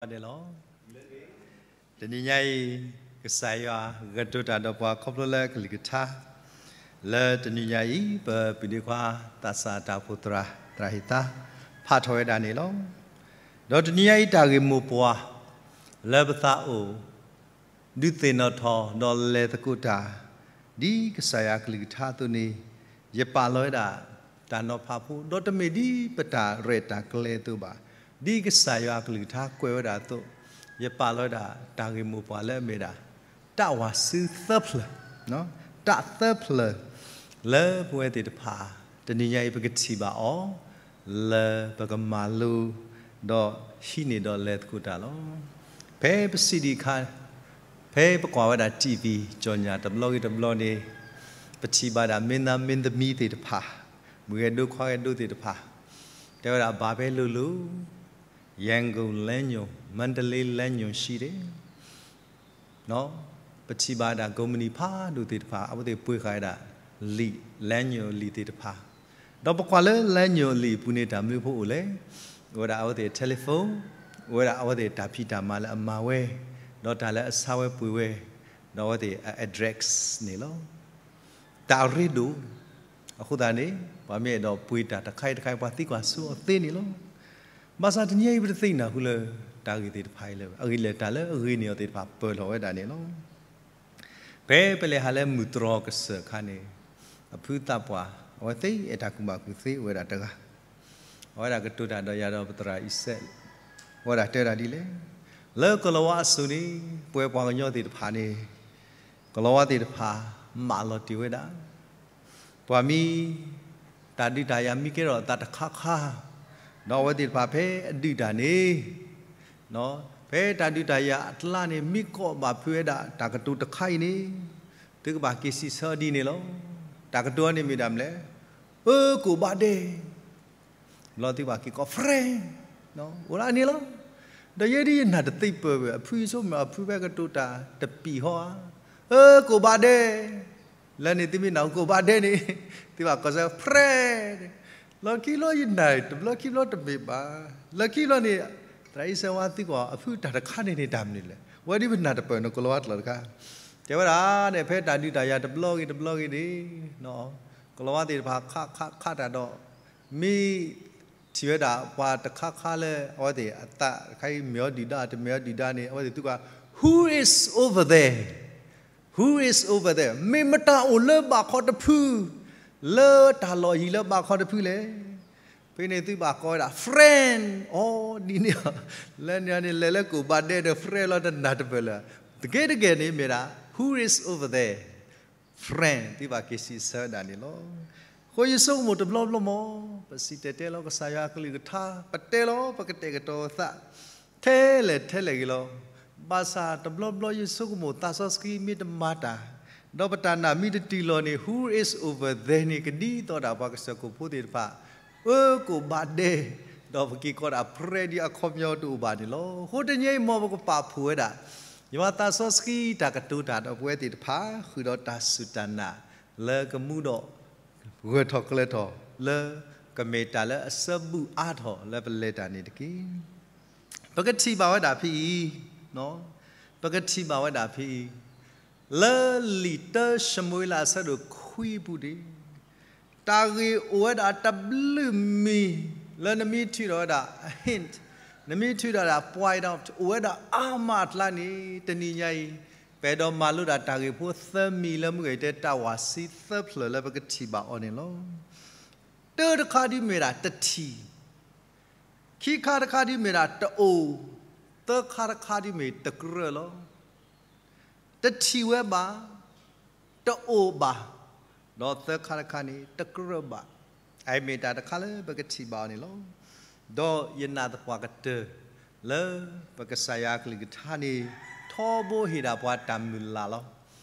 ဒဲးလီၤ. တနံၤညါအံၤ ကစၢ်ယွၤဂဲၤဒိၣ်တၢ်ဒီးပှၤခီဖျိလၢအကလုၢ်ကထါ, လၢတနံၤညါအံၤ ပပုၢ်ဒ့ခွါ သးစၢ်တၢ်အိၣ်ဖှိၣ်သရၣ် သရၣ်ဟ့ၣ်သါ ဖးထီၣ်ဝဲဒၣ်န့ၣ်လီၤ. ဒီးတနံၤညါအံၤတၢ်ဂ့ၢ်မိၢ်ပှၢ် လၢပသးအိၣ် ဒုးသ့ၣ်နီၣ်ထီၣ်ဒီးလဲၤသကိးတၢ် ဒ်ကစၢ်ယွၤအကလုၢ်ကထါအသိးန့ၣ် ယပာ်လီၤဝဲဒၣ် တၢ်နီၤဖးဖိ ဒီးတမ့ၢ်ဒ်ပတၢ်ရဲၣ်တၢ်ကျဲၤအသိးဘၣ်. ဒ်ကစၢ်ယွၤအကလုၢ်ကထါကွဲးဝဲဒၣ်အသိး ယပာ်လီၤဝဲဒၣ် တၢ်ဂ့ၢ်မိၢ်ပှၢ်လၢအမ့ၢ်ဒၣ် တၢ်ဝၢ်စုသၢဖျၢၣ်, တၢ်သၢဖျၢၣ် လၢပဝဲသ့ၣ်တဖၣ် တနံၤညါအံၤပကထံၣ်ဘၣ်အီၤ လၢပကမၤလိ ဒီးဟံးန့ၢ်ဒီးလဲၤသကိးတၢ်လီၤ. ဖဲပစံးဒံးအခါ ဖဲပကွၢ်ဝဲဒၣ် TV ကၠီၣ်ညၣ်တဘျီဂ့ၤတဘျီန့ၣ် ပထံၣ်ဘၣ်ဒၣ် မင်းသားမင်းသမီးသ့ၣ်တဖၣ်, မုၢ်ဂဲၤဒိခွါဂဲၤဒိသ့ၣ်တဖၣ် တဲဝဲဒၣ် ဘၣ်ဖဲလိၤလိၤ ရန်ကုန် လမ်းညွှန် မန္တလေး လမ်းညွှန် ရှိတယ်. ပထံၣ်ဘၣ်ဒၣ် ကုမ္ပဏီ ဖးဒိၣ်သ့ၣ်တဖၣ် အဝဲသ့ၣ်ပှ့ၤဃာ်ဝဲဒၣ် လံာ် လမ်းညွှန် လံာ်သ့ၣ်တဖၣ်, ဒီးပကွၢ်လၢ လမ်းညွှန် လံာ်အပူၤန့ၣ် တၢ်မနုၤဖိအိၣ်လဲၣ်. အိၣ်ဝဲဒၣ်အဝဲသ့ၣ် telephone, အိၣ်ဝဲဒၣ်အဝဲသ့ၣ်တၢ်ဖံးတၢ်မၤလၢအမၤဝဲ, ဒီးတၢ်လၢအဆါဝဲပှ့ၤဝဲ, ဒီးအဝဲသ့ၣ်အ address န့ၣ်လီၤ. တၢ်အရ့ဒိၣ်, အဃိသတးန့ၣ် ပှၤမ့ၢ်အဲၣ်ဒိးပှ့ၤတၢ်တခါအံၤတခါအံၤ ပှၤသံကွၢ်ဆိအီၤသ့န့ၣ်လီၤ. ဘၣ်ဆၣ်တနံၤအံၤပတသ့ၣ်ညါဃုာ်လၢ တၢ်ဂ့ၢ်သ့ၣ်တဖၣ်အံၤလၢ အဂ့ၢ်လဲၣ်တၢ်လၢအဂ့ၤန့ၢ်အီၤသ့ၣ်တဖၣ်ပၢၢ်ထီၣ်ဝဲဒၣ်န့ၣ်လီၤ. ဖဲပလဲၤဟးလၢမုၢ်တြီၤကစၢၢ်အခါန့ၣ် အဖုသးပှၢ် အဝဲသ့ၣ်အဲၣ်တၢ်ကူၣ်ဘၣ်ကူၣ်သ့အိၣ်ဝဲဒၣ်တဂၤ, အဝဲဒၣ်ကတိၤတၢ်ဒီးယၤဒီးပသရၣ်အံၤစဲး, အဝဲဒၣ်တဲဝဲဒၣ်ဒ်လဲၣ်, လၢကလၤဝါအစိၤန့ၣ် ပဝဲပှၤကညီသ့ၣ်တဖၣ်န့ၣ် ကလၤဝါသ့ၣ်တဖၣ် မးလီၤတ့ၢ်ဝဲဒၣ် ပှၤမ့ၢ် တၢ်ဒုးတၢ်ယၤမ့ၢ်ကဲထီၣ်အသးတခါခါ, ဒီးအဝဲသ့ၣ်တဖၣ်ဖဲအဒုးတၢ်န့ၣ်, ဖဲတၢ်ဒုးတၢ်ယၤအကျါန့ၣ် မ့ၢ်ကိးဘၣ်ဖုးဝဲဒၣ်တၢ်ကတိၤတခါအံၤန့ၣ်, သုကဘၣ်က့ၤစံးဆၢဒ်န့ၣ်လီၤ. တၢ်ကတိၤအံၤန့ၣ်မ့ၢ်ဒၣ်မနုၤလဲၣ်, အၢကိးဘၣ်ဒဲး ဘျီသုဘၣ်က့ၤကိး friend, အိၣ်ဒၣ်န့ၣ်လီၤ. ဒီးယဲဒ်ယနၢ်တသ့ပၢၢ်ဝဲ အဖုယဆိကမိၣ်အဖုဖဲကတိၤတၢ်တပံာ်ဟီဧါ, အၢကိးဘၣ်ဒဲး, လၢန့ၣ်သုမ့ၢ်နၢ်ဟူကိးဘၣ်ဒဲးန့ၣ် သုဘၣ်ကိးဆၢ friend, လီၢ်ခံဘျီယနၢ်တဘျီခံဘျီတမ့ၢ်ဘၣ်, လၢခံဘျီန့ၣ် သရၣ်အံၤစဲးဝါသံကွၢ်အဖုတၢ်တခါန့ၣ်န့ၣ်တၢ်မနုၤလဲၣ်, ဝဲဒ်ပနၢ်တပၢၢ်န့ၣ် ကလၤဝါတလီၢ်တခါ, တဲဝဲဒၣ်န့ၣ် ဖဲတၢ်ဒုးတၢ်ယၤတဘျီဂ့ၤတဘျီဂ့ၤန့ၣ် ကလၤဝါသ့ၣ်တဖၣ်ခးခးခးတၢ်ဒီး မ့ၢ်ထံၣ်ဝဲဒၣ်ပှၤတခါခါလၢ အဝဲသ့ၣ်အသးတခါအံၤမ့ၢ်အီၤဒုၣ်ဒါ တမ့ၢ်အီၤဒုၣ်ဒါန့ၣ် အဝဲသ့ၣ်သံကွၢ် who is over there, who is over there, မ့ၢ်မတၤအိၣ်လၢဘၣ်ခီတဖု လၢတၢ်လီၢ်ယံၤလၢဘၣ်ခီတဖုလဲၣ်. ဖဲန့ၣ်သုဘၣ်ကိးဝဲဒၣ် friend, အီၤဒ်န့ၣ်, လၢန့ၣ်န့ၣ် လဲၤလၢကိးဘၣ်ဒဲးဒီး friend လီၤတနၢ်တပၢၢ်လၢၤ, တကဲတကဲန့ၣ်မ့ၢ်ဒၣ် who is over there, friend သုဘၣ်က့ၤစံးဆၢဒၣ်န့ၣ်လီၤ. အဃိယဆိကမိၣ်တဘျီဘျီမ့ၢ် ပစံၣ်တဲၤတဲလီၤကစၢ်ယွၤအကလုၢ်ကထါ ပတဲလီၤ ပကတဲာ်ကတီၤသး ထဲလဲၣ်ထဲလဲၣ်ဂ့ၤလီၤ. ဘၣ်ဆၣ်တဘျီဘျီယဆိကမိၣ်သးစီဆှံမ့ၢ်တမၤတၢ် ဒီးပတၢ်နာ်မ့ၢ်တတုၤလီၤန့ၣ် who is over there န့ၣ် ကဒ်သိးဒၣ်ပှၤကစၢၢ်ခိၣ်ဖိသ့ၣ်တဖၣ် အၢကိးဘၣ်ဒဲး, ဒီးပက့ၤကိးဒၣ် friend ဒ်အခီပညီတအိၣ်ဘၣ်န့ၣ်လီၤ. အဃိတနံၤအံၤမ်ပကပာ်ဖှိၣ်ဝဲဒၣ် ယွၤသးစီဆှံတၢ်ကတိၤတၢ်ဒီးပဝဲသ့ၣ်တဖၣ် ဃုာ်ဒီးတၢ်စူၢ်တၢ်နာ် လၢကမူဒီး ဂၢၢ်ထီၣ်ကျၢၤထီၣ် လၢကမ့ၢ်တၢ်လၢအစၢဘူးအါထီၣ်လၢပလဲၤတၢ်န့ၣ်တက့ၢ်. ပကထံၣ်ဘၣ်ဝဲဒၣ်ဖဲအံၤ, ပကထံၣ်ဘၣ်ဝဲဒၣ်ဖဲအံၤ, လၢလံာ်တၢၡမူၤအ့လးအဆၢဒိၣ်ခွံအပူၤန့ၣ် တၢ်ဂ့ၢ်အိၣ်ဝဲဒၣ်တဘျုးမံၤ လၢနမ့ၢ်ထုးထီၣ်ဝဲဒၣ် hint, နမ့ၢ်ထုးထီၣ်ဒၣ် point out အိၣ်ဝဲဒၣ်အါမးအကျါန့ၣ် တနံၤညါအံၤ ပအဲၣ်ဒိးမၤလိဒၣ်တၢ်ဂ့ၢ်ဖိသၢမံၤလၢမုၢ်ဂီၤအံၤတဲတၢ်ဝၢ်စံသၢဖျၢၣ်လၢပကထံၣ်ဘၣ်အီၤန့ၣ်လီၤ. တၢတခါဒ်မ့ၢ်ဒၣ်တထံၣ်, ခံခါတခါဒ်မ့ၢ်ဒၣ်တအိၣ်, သၢခါတခါဒ်မ့ၢ်တကြၢးလီၤ. တထံၣ်ဝဲဘၣ်, တအိၣ်ဘၣ်, ဒီးသၢခါတခါန့ၣ် တကြၢးဘၣ်. အအံၤမ့ၢ်တၢ်တခါလၢပကထံၣ်ဘၣ်အီၤန့ၣ်လီၤ. ဒီးယနာ်သပှၢ်ကတၢၢ် လၢပကစၢ်ယွၤအကလုၢ်ကထါန့ၣ် ထီဘိဟ့ၣ်ဒၣ်ပှၤတၢ်မုၢ်လၢ်လီၤ.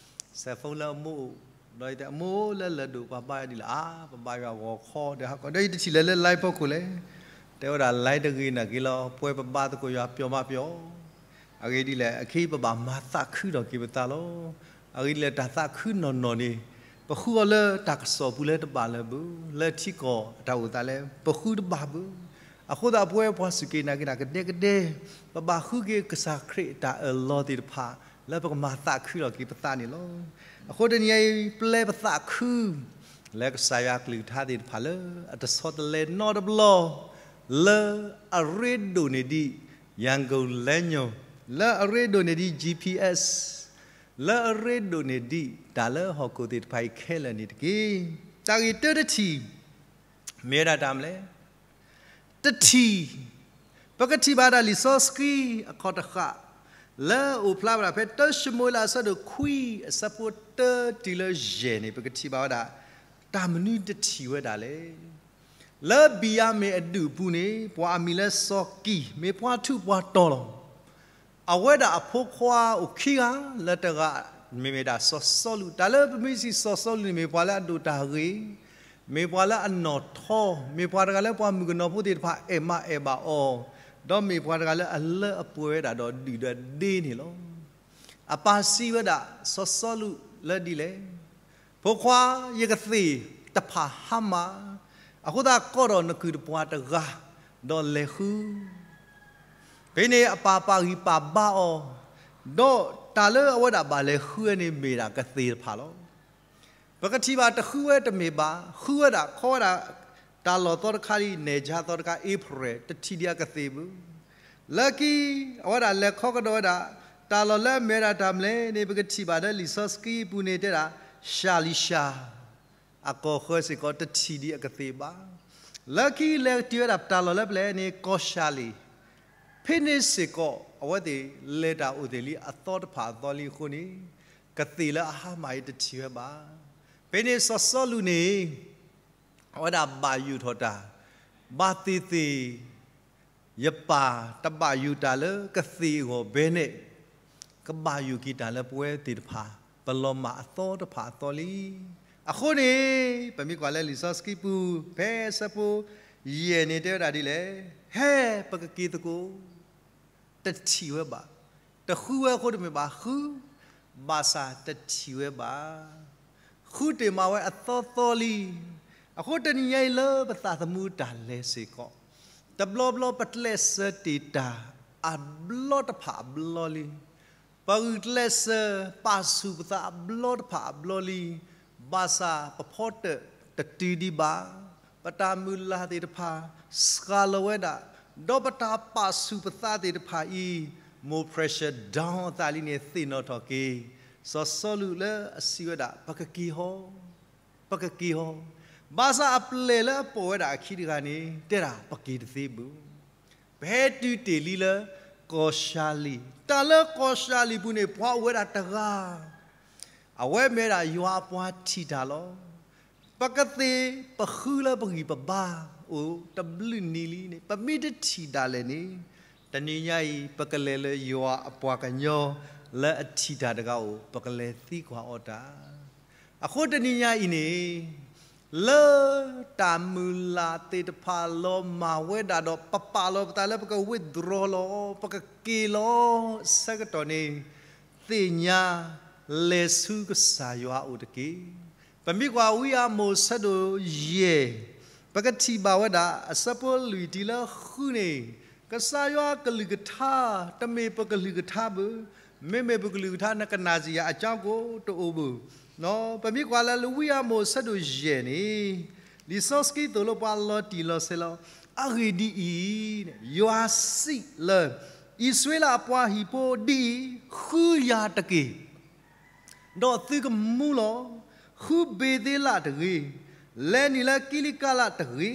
cell phone လၢအမိၢ်အိၣ်, ဒီးယတဲအမိၢ်လၢလၢာ်ဒိၣ်ပှၤဘါယွၤဒ်လဲၣ်, အါ ပဘါယွၤဂီၤခီဒီးဟးကီး, ဒီးယတထံၣ်လဲၤလၢ line ဖီခိၣ်လဲၣ်. တဲဝဲဒၣ် line တဂ့ၤနာ်က့ၤလီၤ, ပှဲၤပဘါသကိးယွၤပျီမးပျီ. အဂ့ၢ်ဒ်လဲၣ်, အခဲအံၤပဘၣ်မၤသးခုထီၣ်က့ၤပသးလီၤ. အဂ့ၢ်ဒ်လဲၣ်တၢ်သးခုနီၢ်နီၢ်န့ၣ် ပဃုအီၤလၢတၢ်ကစီၣ်ပူၤလၢတဘၣ်လၢၤဘၣ်, လၢထံကီၢ်အတၢ်အိၣ်သးလဲၣ် ပဃုတဘၣ်ဘၣ်. အဃိသတး ပဝဲပှၤစူၢ်က့ၤနာ်က့ၤတၢ်ကဒဲကဒဲ, ပဘၣ်ဃုက့ၤကစၢ်ခရံာ်အတၢ်အၢၣ်လီၤသ့ၣ်တဖၣ် လၢပကမၤသးခုလီၤက့ၤပသးန့ၣ်လီၤ. အဃိတနံၤအံၤ ပျဲပသးခု လၢကစၢ်ယွၤအကလုၢ်ကထါသ့ၣ်တဖၣ်လၢ အတဆီတလဲနီတဘျီ လၢအရ့ဒိၣ်န့ၢ်ဒံး ယၤကိာ်လၢညိၣ်, လၢအရ့ဒိၣ်န့ၢ်ဒံး G P S, လၢအရ့ဒိၣ်န့ၢ်ဒံး တၢ်လၢဟီၣ်ခိၣ်သ့ၣ်တဖၣ်အံၤခဲလၢာ်န့ၣ်တက့ၢ်. တၢ်ဂ့ၢ်တၢတထံၣ် မ့ၢ်ဝဲဒၣ်တၢ်မနုၤလဲၣ်. တထံၣ်, ပကထံၣ်ဘၣ်ဒၣ်လံာ်စီဆှံအခီၣ်တဃာ် လၢအအိၣ်ဖျါဝဲဒၣ်ဖဲ တၢၡမူၤအ့လး အဆၢဒိၣ်ခွံ အဆၢဖိတၢတုၤလၢယဲၢ်န့ၣ် ပကထံၣ်ဘၣ်ဝဲဒၣ် တၢ်မနုၤတထံၣ်ဝဲဒၣ်လဲၣ်. လၢဘံၣ်ယၤမံၣ်အဒူၣ်အပူၤန့ၣ် ပှၤအမံၤလၢစီၤကံၣ် မ့ၢ်ပှၤထူးပှၤတီၤလီၤ. အဝဲဒၣ်အဖိခွါအိၣ်ခံဂၤ လၢတဂၤမ့ၢ်ဝဲဒၣ်စီၤစီလူး, တၢ်လၢပမ့ၢ်စံးစီၤစီလူးန့ၣ် မ့ၢ်ပှၤလၢအဒိၣ်တၢ်ဂ့ၤ, မ့ၢ်ပှၤလၢအနီၣ်ထီ, မ့ၢ်ပှၤတဂၤလၢပှၤမုၣ်ကနီၤဖိသ့ၣ်တဖၣ်အဲၣ်မးအဲၣ်ဘၣ်အီၤ, ဒီးမ့ၢ်ပှၤတဂၤလၢအလၢအပှဲၤဝဲဒၣ်ဒီးဒုၣ်ဒီးဒ့န့ၣ်လီၤ. အပၢ်စံးဝဲဒၣ်စီၤစီလူးလၢဒ်လဲၣ်. ဖိခွါ, ယကသ့ၣ်တဖၣ်ဟါမၢ်, အဃိသတးကိးထီၣ်နကုၢ်တပှၢ်တဂၤ, ဒီးလဲၤဃု. ဖဲန့ၣ်အပၢ်ပာ်ဂံၢ်ပာ်ဘါအီၤ, ဒီးတၢ်လၢအဝဲဒၣ်ဘၣ်လဲၤဃုဝဲန့ၣ်မ့ၢ်ဒၣ်ကသ့ၣ်တဖၣ်လီၤ. ပကထံၣ်ဘၣ်တဃုဝဲတမ့ၢ်ဘၣ်, ဃုဝဲဒၣ်ခီဝဲဒၣ် တၢ်လီၢ်သီတခါလံ, နဲၣ်ဆါသီတခါ အ့ဖြ့ၣ်, တထံၣ်ဒံးအကသ့ၣ်ဘၣ်. လၢခံ အဝဲဒၣ်လဲၤခီကဒီးဝဲဒၣ် တၢ်လီၢ်လၢအမ့ၢ်ဝဲဒၣ်တၢ်မနုၤလဲၣ်န့ၣ် ပကထံၣ်ဘၣ်လၢလံာ်စီဆှံအပူၤန့ၣ်တဲဒၣ် ရှၤလံၤရှၤ အကီၢ်ဃၢၤစ့ၢ်ကီး တထံၣ်ဒံးအကသ့ၣ်ဘၣ်. လၢခံလဲၤတုၤဝဲဒၣ်တၢ်လီၢ်လၢပျၢၤန့ၣ် ကီၢ်ရှၤလံၤ, ဖဲန့ၣ်စ့ၢ်ကီး အဝဲသ့ၣ်လဲၤတၢ်အိၣ်သ့ၣ်လံအသီတဖၣ်အသီလံအဃိန့ၣ် ကသ့ၣ်လၢအဟါမၢ်အံၤတထံၣ်ဝဲဘၣ်. ဖဲန့ၣ်စီၤစီလူးန့ၣ် အဝဲဒၣ်ဘၣ်ယိၣ်ထီၣ်တၢ်, ဘၣ်သ့ၣ်သ့ၣ် ယပၢ်တဘၣ်ယိၣ်တၢ်လၢကသ့ၣ်အဂီၢ်ဘဲန့ၣ်, ကဘၣ်ယိၣ်က့ၤတၢ်လၢပဝဲသ့ၣ်တဖၣ် ပလီၤမၢ်အသီတဖၣ်အသီလံ. အဃိန့ၣ် ပမ့ၢ်ကွၢ်လၢလံာ်စီဆှံပူၤ ဖဲဆၢဖိယဲၢ်န့ၣ်တဲဝဲဒၣ်ဒ်လဲၣ်, ဟဲပကက့ၤသကိး တထံၣ်ဝဲဘၣ်. တဃုဝဲအဃိတမ့ၢ်ဘၣ်, ဃု, ဘၣ်ဆၣ်တထံၣ်ဝဲဘၣ်. ဃုတ့ၢ်မးဝဲအသီသီလံ. အဃိတနံၤညါအံၤလၢပသးသမူတၢ်လဲၤစ့ၢ်ကီး, တဘျီဘျီပကျဲးစၢးတ့ၢ်တၢ်အဘျီတဖၣ်အဘျီလံ. ပဂုာ်ကျဲးစၢးပာ်ဆူၣ်ပသးအဘျီတဖၣ်အဘျီလံ. ဘၣ်ဆၣ်ပဖီတၢၣ်တတုၤဒံးဘၣ်. ပတၢ်မုၢ်လၢ်သ့ၣ်တဖၣ် စှၤလီၤဝဲဒၣ်, ဒီးပတၢ်ပာ်ဆူၣ်ပသးသ့ၣ်တဖၣ်အံၤ မိၢ် pressure down အသးလံန့ၣ် သ့ၣ်နီၣ်ထီၣ်က့ၤ စီၤစီလူးလၢအစံးဝဲဒၣ် ပကက့ၤဟီ, ပကက့ၤဟီ. ဘၣ်ဆၣ်အပျဲၢ်လၢအပိာ်ဝဲဒၣ်အခံတဂၤန့ၣ် တဲဒၣ်ပက့ၤတသ့ဘၣ်. ပဟဲတုၤတ့ၢ်လံလၢကီၢ်ရှၤလံၤ, တၢ်လၢကီၢ်ရှၤလံၤပူၤန့ၣ် ပှၤအိၣ်ဝဲဒၣ်တဂၤ အဝဲမ့ၢ်ဝဲဒၣ်ယွၤအပှၤထံၣ်တၢ်လီၤ. ပကသ့ၣ်ပဃုလၢပဂံၢ်ပဘါအိၣ်တဘျုးနံၤလံန့ၣ် ပမ့ၢ်တထံၣ်ဒၣ်လဲာ်န့ၣ်, တနံၤညါအံၤ ပကလဲၤလၢယွၤအပှၤကညီလၢအထံၣ်တၢ်တဂၤအိၣ် ပကလဲၤသံကွၢ်အီၤတၢ်. အဃိတနံၤညါအံၤန့ၣ် လၢတၢ်မုၢ်လၢ်သ့ၣ်တဖၣ်လီၤမၢ်ဝဲဒၣ်ဒီး ပပာ်လီၤပသးလၢပက withdraw လီၤ, ပကက့ၤလီၤအဆၢကတီၢ်န့ၣ် သ့ၣ်ညါ လဲၤဆူကစၢ်ယွၤအအိၣ်တက့ၢ်. ပမ့ၢ်ကွၢ်ဝံအၤမိၣ်အဆၢဒိၣ်ယဲၢ်, ပကထံၣ်ဘၣ်ဝဲဒၣ်အဆၢဖိလွံၢ်တုၤလၢဃုန့ၣ်, ကစၢ်ယွၤအကလုၢ်ကထါ တမ့ၢ်ပကလုၢ်ကထါဘၣ်, မ့မ့ၢ်ပကလုၢ်ကထါ နကနၣ်စ့ၢ်ယၤ အကၠီကိးတအိၣ်ဘၣ်. ပမ့ၢ်ကွၢ်လၢဝံအၤမိၣ်အဆၢဒိၣ်ယဲၢ်န့ၣ်, လံာ်စီဆှံသိၣ်လိပှၤလီၤတံၢ်လီၤဆဲးလီၤ. အဂ့ၢ်ဒ်အံၤ, ယွၤစံးလၢ အံၣ်စရ့လးအပှၤဟံၣ်ဖိဒ်အံၤ, ဃုယၤတက့ၢ် ဒီးသုကမူလီၤ. ဃုဘ့ၤသ့လးတဂ့ၤ, လဲၤနုာ်လၢကံလံကါလးတဂ့ၤ,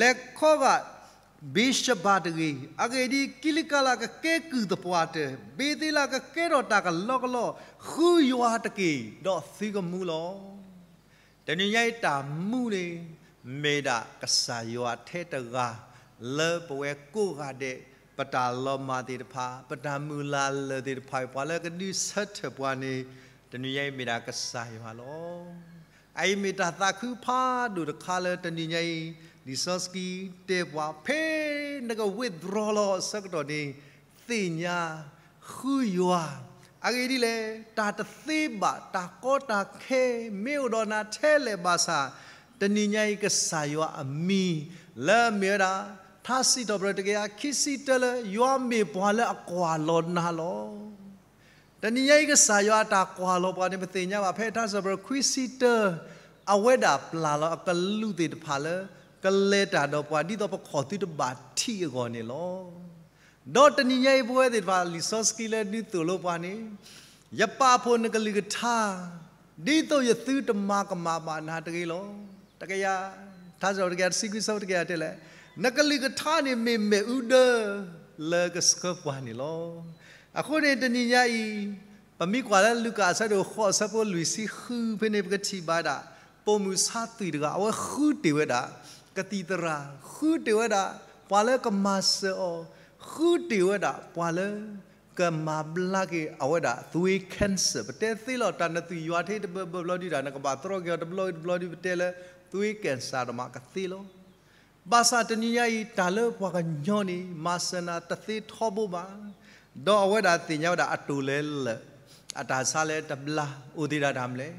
လဲၤခီဂာ်ဘ့ၤၡဘၤတဂ့ၤ. အဂ့ၢ်ဒ်အံၤ, ကံလံကါလးကကဲကုၢ်သပှၢ်တၢၢ်, ဘ့ၤသ့လးကကဲထီၣ်တၢ်ကလီကလီ, ဃုယွၤတက့ၢ်, ဒီးသုကမူလီၤ. တနံၤညါအံၤတၢ်မူန့ၣ် မ့ၢ်ဒၣ်ကစၢ်ယွၤထဲတဂၤ လၢပဝဲကိးဂၤဒဲး ပတၢ်လီၤမၢ်သ့ၣ်တဖၣ် ပတၢ်မုၢ်လၢ်လၢာ်သ့ၣ်တဖၣ် ပှၤလၢကဒုးဆၢထၢၣ်ပှၤန့ၣ် တနံၤညါအံၤမ့ၢ်ဒၣ်ကစၢ်ယွၤလီၤ. အအံၤမ့ၢ်တၢ်သးခုဖးဒိၣ်တခါလၢတနံၤညါအံၤ လံာ်စီဆှံတဲပှၤ ဖဲနက withdraw လီၤအဆၢကတီၢ်န့ၣ် သ့ၣ်ညါ ဃုယွၤ. အဂ့ၢ်ဒ်လဲၣ်, တၢ်တသ့ဘၣ် တၢ်ကီတၢ်ခဲ မ့ၢ်အိၣ်ဒီးနၤထဲလဲၣ်ဘၣ်ဆၣ်, တနံၤညါအံၤကစၢ်ယွၤအမံၤ လၢအမ့ၢ်ဝဲဒၣ် ထါစံးထီၣ်ပတြၢၤတကယၤခံဆံတၢလၢ ယွၤမ့ၢ်ပှၤလၢအကွၢ်လီၤနၤလီၤ. တနံၤညါအံၤကစၢ်ယွၤအတၢ်ကွၢ်လီၤပှၤန့ၣ် ပသ့ၣ်ညါဘၣ် ဖဲထါစံးထီၣ်ပတြၢၤခွံဆံတၢ အဝဲဒၣ်ပျၢ်လီၤအကလူးသ့ၣ်တဖၣ်လၢ ကလဲၤတၢ်ဒီးပှၤ ဒ်သိးပခီၣ်သုတဘၣ်ထံးအဂီၢ်န့ၣ်လီၤ. ဒီးတနံၤညါအံၤပဝဲသ့ၣ်တဖၣ် လံာ်စီဆှံလၢဒုးသိၣ်လိပှၤန့ၣ်, ယပာ်ဖှိၣ်နကလုၢ်ကထါ ဒ်သိးယသုတမၤကမၣ်ဘၣ်နၤတဂ့ၤလီၤ. တကယၤ, ထါစံးထီၣ်ပတြၢၤတကယၤတဆံခွံဆၢဖိတကယၤတဲလဲၣ်, နကလုၢ်ကထါန့ၣ်မ့ၢ်မ့ၣ်အူဒၢ လၢကဆှၢပှၤန့ၣ်လီၤ. အဃိန့ၣ်တနံၤညါအံၤ ပမ့ၢ်ကွၢ်လၢလူၤကၣ်အဆၢဒိၣ်ဃိးအဆၢဖိလွံၢ်ဆံဃုဖဲန့ၣ် ပကထံၣ်ဘၣ်ဝဲဒၣ် ပိာ်မုၣ်ဆါသွံၣ်တဂၤ အဝဲဃုတ့ၢ်ဝဲဒၣ် ကသံၣ်သရၣ်, ဃုတ့ၢ်ဝဲဒၣ် ပှၤလၢကမၤစၢၤအီၤ, ဃုတ့ၢ်ဝဲဒၣ် ပှၤလၢ ကမၤဘျါက့ၤအဝဲဒၣ် သွေး cancer ပတဲသ့လီၤ တၢ်နသွံၣ်ယွၤထဲတဘၢဘၢဘျီဒုးတၢ် နကဘၣ်တြီက့ၤအီၤတဘျီတဘျီဒုး ပတဲလၢ သွေး cancer တမးကသ့လီၤ. ဘၣ်ဆၣ်တနံၤညါအံၤ တၢ်လၢပှၤကညီန့ၣ် မၤစၢၤနၤတသ့ထီဘိဘၣ်, ဒီးအဝဲဒၣ်သ့ၣ်ညါဝဲဒၣ်အတိၢ်လဲၤလၢာ် အတၢ်ဆါလဲၤတဘျါ အိၣ်သ့ဒၣ်တၢ်မနုၤလဲၣ်,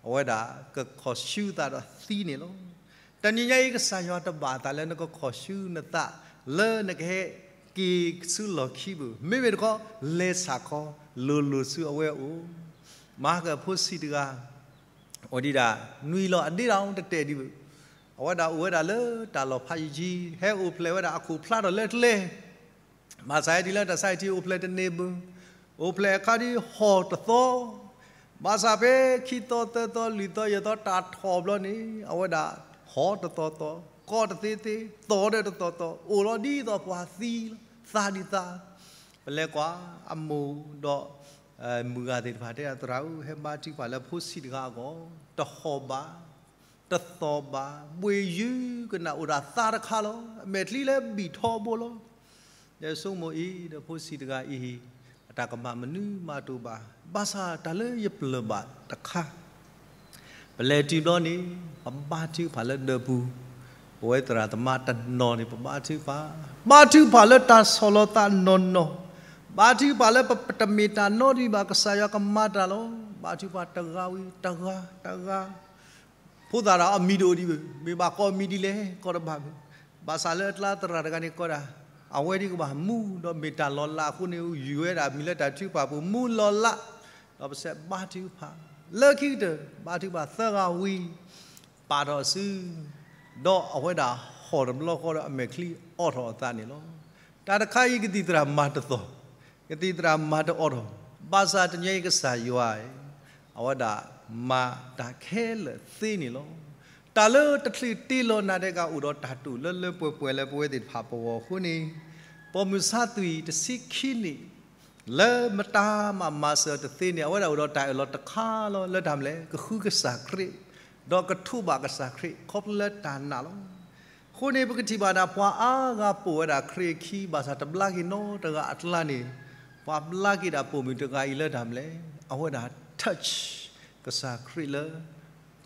အဝဲဒၣ်ကခီၣ်ဆူသးဒီးသံန့ၣ်လီၤ. တနံၤညါအံၤ ကစၢ်ယွၤတဘၣ်သးလၢနကခီၣ်ဆူနသး လၢနကဟဲက့ၤဆူလီၢ်ခံဘၣ်, မ့မ့ၢ်တခီ လဲၤဆၣ်ခီ လိၤလိၤဆူအဝဲအအိၣ်. မၤကဖိဆံးတဂၤ အိၣ်ဒံးဒၣ် နွံလီၤအဒ့ဒီးတတဲာ်ဒံးဘၣ်, အဝဲဒၣ်အိၣ်ဝဲဒၣ်လၢတၢ်လီၢ်ဖးယံၤယံၤ ဟဲအိၣ်ဖျဲၣ်ဝဲဒၣ်အခိၣ်ဖျါထီၣ်လၢကျဲ ဘၣ်ဆၣ်ဟဲဒ်လၢတၢ်ဆါအံၤထံး အိၣ်ဖျဲၣ်တန့ၢ်ဘၣ်, အိၣ်ဖျဲၣ်အခါဒ်ဟီၣ်တသီ, ဘၣ်ဆၣ်ဖဲခံသီသၢသီ လွံၢ်သီယဲၢ်သီ တၢ်ထီၣ်ဘျီန့ၣ် အဝဲဒၣ်ဟီၣ်တသီသီ, ကီတသ့သ့, သီဒီးတသီသီ, အိၣ်လီၤဒ်သိးပှၤသံလီၤ, သးဒ်သး. ပလဲၤကွၢ် အမိၢ်ဒီး မုၢ်ဂၤသ့ၣ်တဖၣ်တဲ သရၣ်ဧၢ ဟဲဘါထုကဖၣ်လၢဖိဆံးတဂၤအဂီၢ်, တဟီၣ်ဘၣ် တသီၣ်ဘၣ်, ဘှ့ၣ်ယုၢ်ကနၣ်အိၣ်ဒၣ်သးတခါလီၤ. အမဲာ်ချံလၢဘံၣ်ထီဘိလီၤ. ယဆိကမိၣ်အံၤဒီး ဖိဆံးတဂၤအံၤ အတၢ်ကမၣ်မနုၤမးတအိၣ်ဘၣ်, ဘၣ်ဆၣ်တၢ်လၢယပျၢၢ်ဘၣ်တခါ ပလဲၤတုၤဘျီန့ၣ် ပဘါထုကဖၣ်လၢဒၢးပူၤ, ပဝဲသရၣ်သမါတနီၤန့ၣ် ပဘါထုကဖၣ်, ဘါထုကဖၣ်လၢတၢ်ဆီၣ်လီၤသးနီၢ်နီၢ်, ဘါထုကဖၣ်လၢပတမ့ၢ်တၢ်နီတမံၤဘၣ် ကစၢ်ယွၤကမၤတၢ်လီၤ. ဘါထုကဖၣ်တဂၤဝံၤတဂၤ တဂၤ ဖိသၣ်ဒီးအမံၤတအိၣ်ဒံးဘၣ်, မ့ၢ်ဘၣ်ကိးမံၤဒ်လဲၣ် ကိးတဘၣ်ဘၣ်. ဘၣ်ဆၣ်လၢအကျါသရၣ်တဂၤန့ၣ်ကိးဒၣ်, အဝဲဒၣ်ကဘၣ်မူဒီးမ့ၢ်တၢ်လီၤလးအဃိန့ၣ် ယူၤဝဲဒၣ်မံၤလၢတၢ်ထုကဖၣ်ပူၤ မူလီၤလး, ဒီးပဆဲးဘါထုကဖၣ်, လၢခံကတၢၢ် ဘါထုကဖၣ်သၢဂၤဝံၤ ပာ်ထီၣ်အစု, ဒီးအဝဲဒၣ်ဟီၣ်တဘျီဃီဒီးအမဲာ်ချံအိးထီၣ်အသးန့ၣ်လီၤ. တၢ်တခါအံၤကသံၣ်သရၣ်မၤတသီၣ်, ကသံၣ်သရၣ်မၤတအိးထီၣ်, ဘၣ်ဆၣ်တနံၤအံၤကစၢ်ယွၤ အဝဲဒၣ်မၤတၢ်ခဲလၢာ်သ့န့ၣ်လီၤ. တၢ်လၢတချုးတ့လီၤနၤဒဲးကအိၣ်ဒီးတၢ်တိာ်လၢလၢပှဲၤပှဲၤ လၢပဝဲသ့ၣ်တဖၣ်ပဂီၢ်အဃိန့ၣ်, ပိာ်မုၣ်ဆါသွံၣ်တဆံခံနံၣ် လၢမတၤမၤမၤစၢၤတသ့န့ၣ် အဝဲဒၣ်အိၣ်ဒီးတၢ်အၢၣ်လီၤတခါလီၤ လၢတၢ်မနုၤလဲၣ်, ကဃုကစၢ်ခရံာ်, ဒီးကထိးဘၣ်ကစၢ်ခရံာ် ခီဖျိလၢတၢ်နာ်လီၤ. အဃိန့ၣ် ပကထံၣ်ဘၣ်ဒၣ် ပှၤအါဂၤပိာ်ဝဲဒၣ်ခရံာ်အခံ ဘၣ်ဆၣ်တဘျါက့ၤနီတဂၤအကျါန့ၣ်, ပှၤဘျါက့ၤဒၣ်ပိာ်မုၣ်တဂၤအံၤလၢတၢ်မနုၤလဲၣ်, အဝဲဒၣ် touch ကစၢ်ခရံာ်လၢ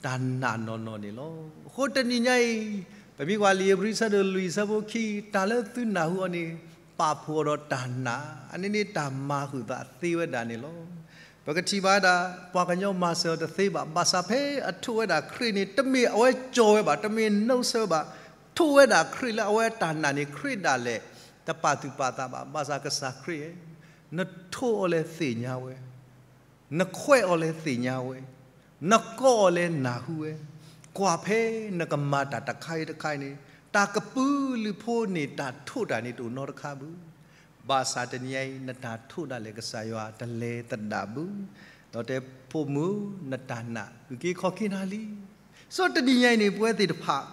တၢ်နာ်နီၢ်နီၢ်န့ၣ်လီၤ. အဃိတနံၤညါအံၤ, ပမ့ၢ်ကွၢ်လံာ်ဧ့ၤဘြံၤဆၢဒိၣ်လွံၢ်ဆၢဖိခံ, တၢ်လၢသုနၢ်ဟူအီၤန့ၣ် ပာ်ဖှိၣ်အီၤဒီးတၢ်နာ်, အန့ၣ်န့ၣ်တၢ်မၤဃုာ်သးသ့ဝဲဒၣ်န့ၣ်လီၤ. ပကထံၣ်ဘၣ်ဝဲဒၣ် ပှၤကညီမၤစၢၤအီၤတသ့ဘၣ်, ဘၣ်ဆၣ်ဖဲအထိးဝဲဒၣ်ခရံာ်န့ၣ် တမ့ၢ်အဝဲကၠီၤဝဲဘၣ်, တမ့ၢ် no sir ဘၣ်, ထိးဝဲဒၣ်ခရံာ်လၢအဝဲတၢ်နာ်န့ၣ် ခရံာ်ဒၣ်လဲာ် တပာ်သူၣ်ပာ်သးဘၣ်, ဘၣ်ဆၣ်ကစၢ်ခရံာ်ဧၢ, နထိးအီၤလဲၤသ့ၣ်ညါဝဲ နခွဲးအီၤလဲၤသ့ၣ်ညါဝဲ, နကိးအီၤလဲၤနၢ်ဟူဝဲ, ကွၢ်ဖဲနကမၤတၢ်တခါအံၤတခါအံၤန့ၣ် တၢ်ကပုာ်လုၢ်ဖိန့ၣ် တၢ်ထိးတၢ်န့ၣ်တအိၣ်နီတခါဘၣ်. ဘၣ်ဆၣ်တနံၤညါအံၤ နတၢ်ထိးဒၣ်လဲာ်ကစၢ်ယွၤတလဲၤသဒၣ်ဘၣ်. ဒီးတဲဖိမုၣ် နတၢ်နာ် အုၣ်က့ၤခီၣ်က့ၤနၤလံ. ဆိတနံၤညါအံၤန့ၣ် ပဝဲသ့ၣ်တဖၣ်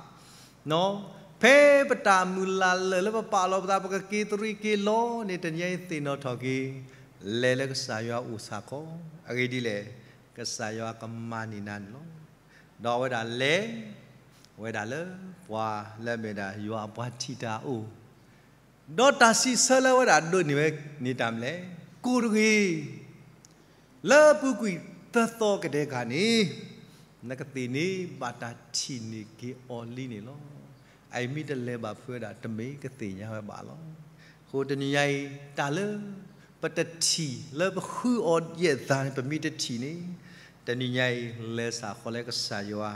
ဖဲပတၢ်မုၢ်လၢ်လၢာ်လၢပပာ်လီၤပသး ပကက့ၤသရံးက့ၤလီၤန့ၣ် တနံၤညါအံၤသ့ၣ်နီၣ်ထီၣ်က့ၤ လဲၤလၢကစၢ်ယွၤအိၣ်ဆၣ်ခီ, အဂ့ၢ်ဒ်လဲၣ်, ကစၢ်ယွၤကမၤန့ၢ်နၤန့ၣ်လီၤ. ဒီးအဝဲဒၣ်လဲၤ အဝဲဒၣ်လၢပှၤလၢအမ့ၢ်ဒၣ်ယွၤအပှၤထံၣ်တၢ်အအိၣ် ဒီးတၢ်စံးဆၢလၢအဝဲဒၣ်ဒိးန့ၢ်ဝဲန့ၣ်တၢ်မနုၤလဲၣ်, ကိၢ်တဂ့ၤ လၢအပူၤကွံာ်သၢသီကဒဲကၣ်န့ၣ် နကသ့ၣ်န့ၣ်ဘၣ်တၢ်ထံၣ်န့ၢ်က့ၤအီၤလံန့ၣ်လီၤ. အအံၤမ့ၢ်တလဲၤဘၣ်ဖုးဝဲဒၣ် တမ့ၢ်ကသ့ၣ်ညါဝဲဘၣ်လီၤ. အဃိတနံၤညါအံၤ တၢ်လၢပတထံၣ်လၢပဃုအီၤယဲၢ်သးန့ၣ် ပမ့ၢ်တထံၣ်န့ၣ် တနံၤညါအံၤ လဲၤစၢ်ဃီၤလၢကစၢ်ယွၤ